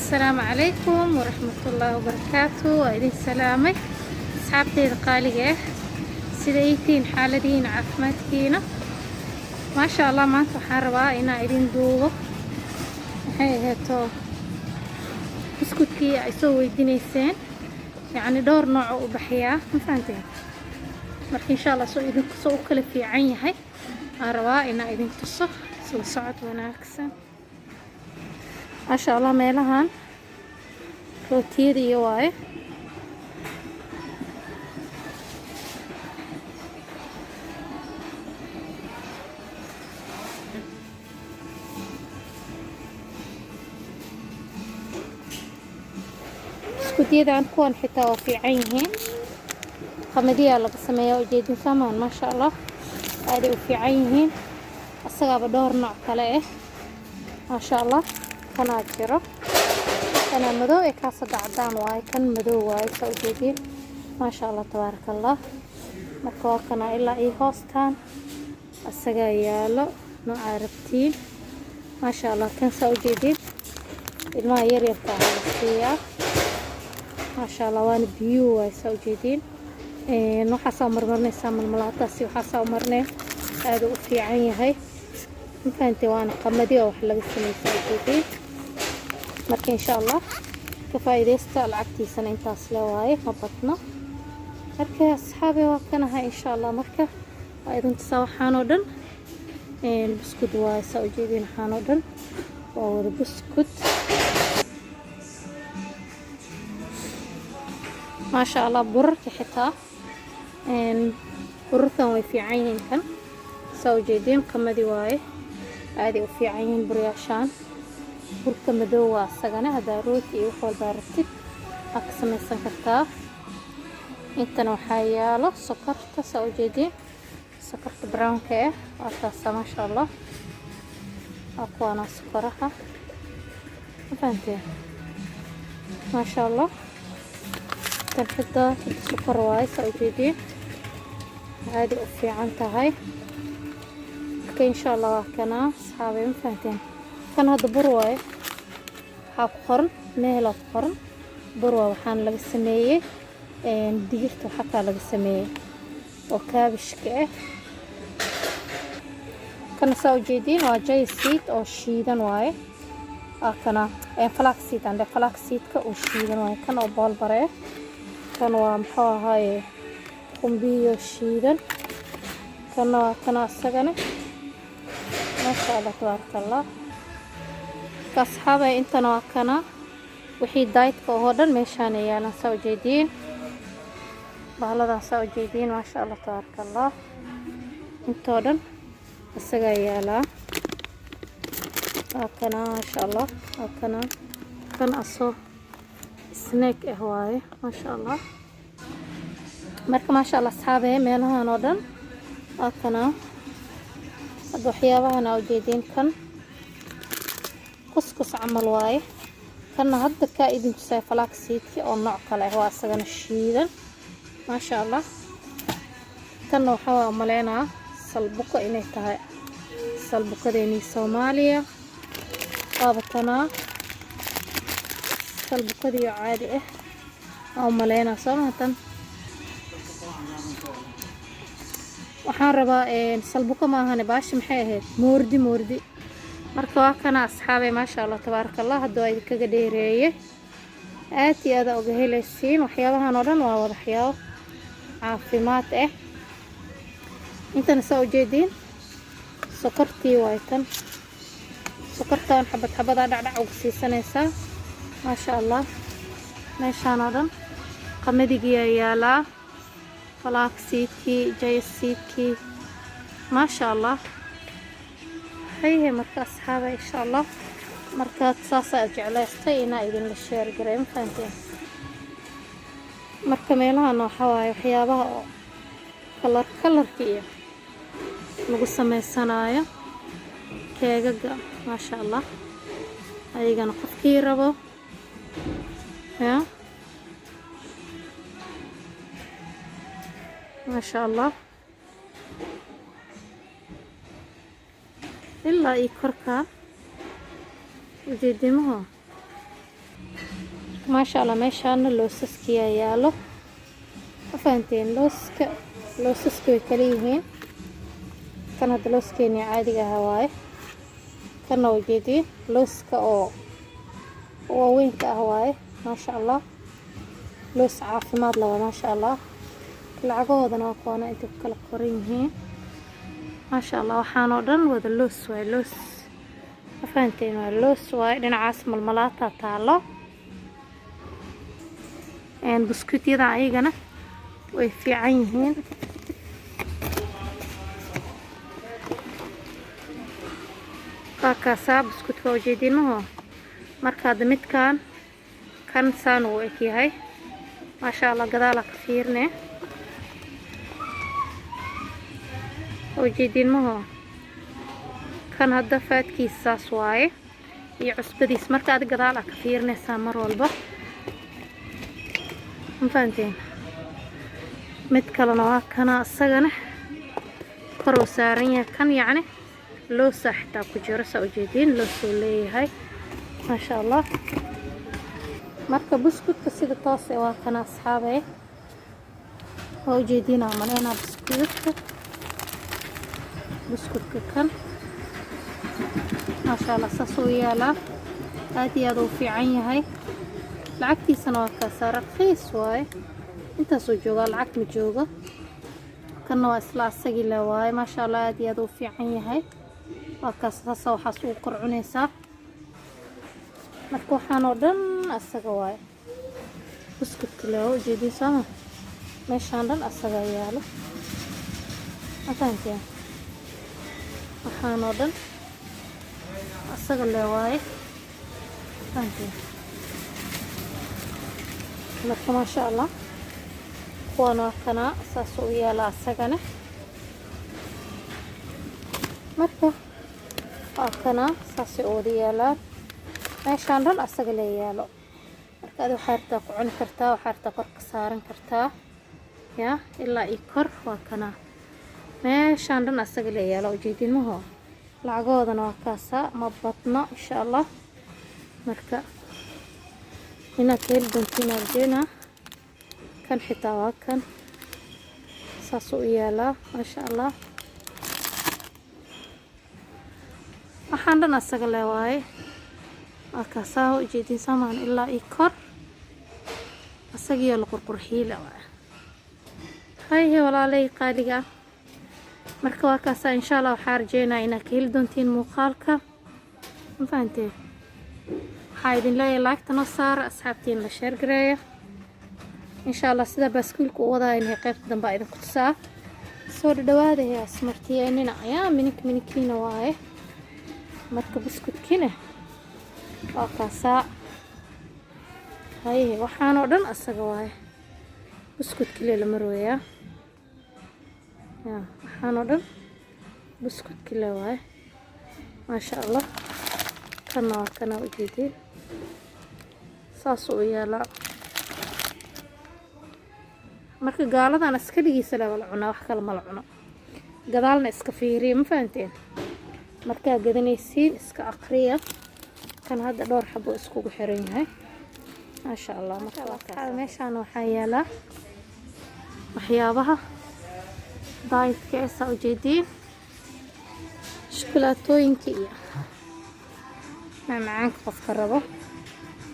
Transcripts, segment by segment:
Asalaamu calaykum waraxmatullaahi wabarakaatu. Waa idin salaamay, asxaabteyda qaaliga ah. Sida aytiin, xaaladihiina, caafimaadkiina? Maasha Allah. Maanta waxaan rabaa inaan idin duubo, maxay ahayto, buskudkii ay soo weydiinayseen. Yacni dhowr nooc oo u baxayaa, ma fahanteen? Marka insha Allah soo idinku soo u kala fiican yahay aan rabaa inaan idin tuso. Isla socod wanaagsan. Maasha Allah, meelahan rootiyada iyo waaye. Buskudyadan kuwan xitaa waa fiican yihiin. Qamadiyaa laga sameeyaa, ujeedin samaan. Maasha Allah, aaday u fiican yihiin. Asagaaba dhowr nooc kale ah. Maasha Allah, kanaa jiro, kanaa madow ee kaas hadda cadaan waaye, kan madow waaye, saa ujeediin. Maasha Allah, tabaaraka Allah. Marka waa kanaa, ilaa iyo hoostaan asagaa yaalo, noocaa rabtiin. Maasha Allah, kan saa ujeediin ilmaha yaryarka ah la siiyaa. Maasha Allah, waana biyo waaye, saa ujeediin. Waxaasaa marmarinaysaa, malmalaataasi waxaasaa marnee, aada u fiican yahay, mafahante? Waana qamadi oo wax laga sameysaa, ujeediin. Marka insha Allah ka faa'iidaysta, lacagtiisana intaas le waaye, ma badno. Marka asxaabe, waa kanaha insha Allah. Marka waa idin tusaa waxaan oo dhan buskud waaye, saa ujeediin. Waxaan oo dhan waa wada buskud. Maasha Allah, burarka xitaa, burarkan way fiican yihiin. Kan saa ujeediin qamadi waaye, aaday u fiican yihiin buryaashaan. Burka madow waa asagana, haddaa rooti iyo wax walbaa rabtid waa ka samaysan kartaa. Intana waxaa yaalo sokorta, saa ujeediin, sokorta brownka ah waa taasa. Maasha Allah, waa kuwaana sokoraha, ma fahanteen? Maasha Allah, tan xitaa sokor waaye, saa ujeediin, aaday u fiican tahay. Marka insha Allah waa kanaa, asxaabay, ma fahanteen? Kan hadda bur waaye, waxaa ku qoran meelaa ku qoran bur waa. Waxaana laga sameeyey digirta, waxakaa laga sameeyey oo kaabishka ah. Kana saa ujeediin waa chia seed oo shiidan waaye. Waa kana flax seed ande, flax seedka oo shiidan waaye. Kan oo boolbare ah, kan waa muxuu ahaaye, qumbiyo shiidan. Kana waa kana asagana. Maasha Allah, tabaaraka Allah. Marka asxaabay, intana waa kana wixii dietka oo dhan meeshaana yaalan, saa ujeediin, bahaladan saa ujeediin. Maasha Allah, tabaaraka Allah, intoo dhan isagaa yaalaa. Waa kana, maasha Allah, waa kana. Kan asoo snack ah waaye. Maasha Allah. Marka maasha Allah, asxaabe, meelahan oo dhan waa kana. Hadda waxyaabahan aa ujeediin, kan kuskus camal waaye. Kanna hadda kaa idin tusay flax seedki oo nooc kale ah waa, isagana shiidan. Maasha Allah, kanna waxaa waa umaleynaa salbuko inay tahay, salbukadeenii Soomaaliya. Waaba tanaa, salbukadii oo caadi ah aa umaleynaa, soo maha? Tan waxaan rabaa salbuko ma ahane, baashi maxay ahayd? Moordi, moordi. Marka waa kana, asxaabay. Maasha Allah, tabaaraka Allah. Hadda waa idinkaga dheereeye. Aad iyo aada uga helaysiin. Waxyaabahan oo dhan waa wada waxyaabo caafimaad ah. Intana saa ujeediin sokortii waay. Tan sokortan xabad xabadaa dhacdhac uga siisanaysaa. Maasha Allah, meeshaan oo dhan qamadigiyaa yaalaa, flax seedkii, chia seedkii. Maasha Allah, haye. Marka asxaaba, insha Allah, markaad saasaa jeclaystay inaa idinla share garay, ma fahanteen? Marka meelahan waxaa waaye waxyaabaha oo color colorka iyo lagu sameysanaayo, keegaga. Maasha Allah, ayagana qofkii rabo ya. Maasha Allah, ilaa iyo korkaa ujeedimaha. Maasha Allah, meeshaana loosaskiyaa yaalo. Ma fahanteen? Looska, loosaska way kala yihiin. Kan hadda looskeeni caadiga ahaa waaye. Kana ujeediin looska oo waaweynka ah waaye. Maasha Allah, loos caafimaad la waa, maasha Allah. Lacagahoodana waa kuwaana, intay ku kala qoran yihiin. Maasha Allah, waxaan oo dhan wada loos waaye, loos. Ma fahanteen? Waa loos waaye. Dhinacaas malmalaataa taalo. Buskuutyada ayagana way fiican yihiin. Waa kaasaa buskuudka, ujeedimaho. Marka hadda midkan kan saan uu eg yahay, maasha Allah. Gadaala ka fiirne, ujeedimaho. Kan hadda faadkiisa saas waaye iyo cusbadiis. Marka aad gadaal aa ka fiirinaysaa mar walba. Ma fahanteen? Mid kalena waa kana, isagana kor uu saaran yahay. Kan yacni loosaa xitaa ku jiro, saa ujeediin, loosuu leeyahay, maasha Allah. Marka buskudka sida toos eh waa kana, asxaabe. Waa ujeediin aan maleynaa buskudka. Buskudka kan, maasha Allah, saas uu yaalaa. Aad iyo aad uu fiican yahay. Lacagtiisana waa kaasaa, raqiis waaye. Intaasuu joogaa, lacag ma joogo. Kanna waa isla asagii le waaye. Maasha Allah, aad iyo aad uu fiican yahay. Waa kaas, saasa waxaas ugu kor cunaysaa. Marka waxaan oo dhan asaga waaye, buskudka le waa ujeediin sooma? Meeshaan dhan asagaa yaalo. Ma fahanteen? Waxaan oo dhan asaga le waaye. Fahanteen? Marka maasha Allah, kuwan waa kanaa, saasuu u yaala asagana. Marka waa kanaa, saasay u wada yaalaan. Meeshaan dhan asaga lee yaalo. Marka adi waxaa rabtaa ku cuni kartaa, waxaa rabtaa kor ka saaran kartaa ya ilaa iyo kor. Waa kanaa, meeshaan dhan asaga lee yaalo, ujeedinmaho. Lacagahoodana waa kaasaa, ma badno, insha Allah. Marka inaad ka heli doontiin arjeena. Kan xitaa waa kan, saasuu u yaalaa, maasha Allah. Waxaan dhan asaga le waaye. Waa kaasaa, ujeedin samaan, ilaa iyo kor asagiyo la qurqurxiile waaye. Hayhe, walaalay qaaliga ah. Marka waa kaasaa, insha Allah. Waxaa rajeynaa inaad ka heli doontiin muuqaalka. Ma fahanteen? Waxaa idin leeyahay like-ta noo saara, asxaabtiin la share gareeya, insha Allah. Sida baaskiilku u wadaa inay qaybta dambe aa idinku tusaa. Soo dhadhawaada hee, asmartiyeenina ayaa minik minikiina waaye. Marka buskudkina waa kaasaa. Haye, waxaanoo dhan asaga waaye, buskudkile la marooyaa ya. Waxaanoo dhan buskudkile waaye, maasha Allah. Kana waa kana, ujeediin, saasuu u yaalaa. Marka gaaladan askarigiisa leba la cunaa, wax kale ma la cuno. Gadaalna iska fiiriya. Ma fahanteen? Markaa gadanaysiin iska aqriya. Kan hadda dhowr xabo iskugu xiran yahay, maasha Allah. Marka meeshaan waxaa yaalaa waxyaabaha dietka ee, saa ujeediin, shukulaatooyinka iyo macmacaanka qofka rabo.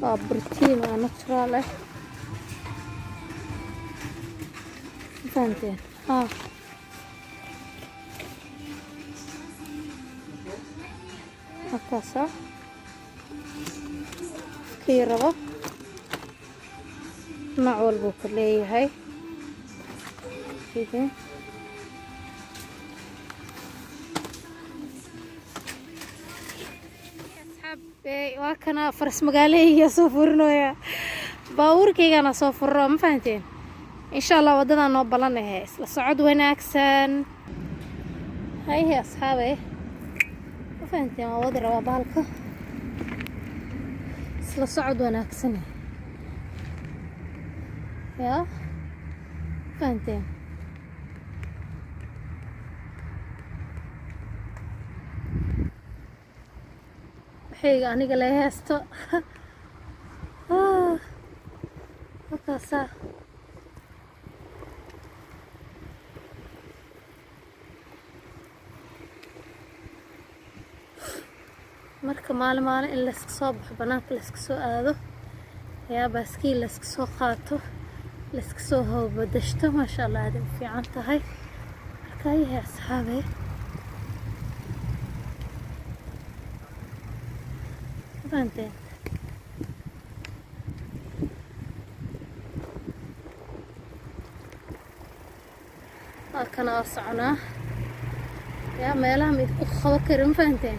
Waa brotiin, waa natural ah. Ma fahanteen? Haa, markaasa kii rabo nooc walbuu ka leeyahay. Sidee waa kana faras magaaleyga soo furinooya, baabuurkaygana soo furro. Ma fahanteen? Insha Allah, waddadan noo ballan ahe. Isla socod wanaagsan. Hayhe, asxaabe, ma fahanteen? Waa wadi rabaa bahalka. Isla socod wanaagsan yaa. Ma fahanteen? Waxayga aniga la heesto. Markaasaa marka maalin maalin in layska soo baxo, banaanka layska soo aado, yaa baaskiil layska soo qaato, layska soo hawbadashto, maasha Allah, aaday u fiican tahay. Marka yahay asxaabey, fahanteen? Waa kana, waa soconaa. Yaa meelaha ma idinku qaban karin, ma fahanteen?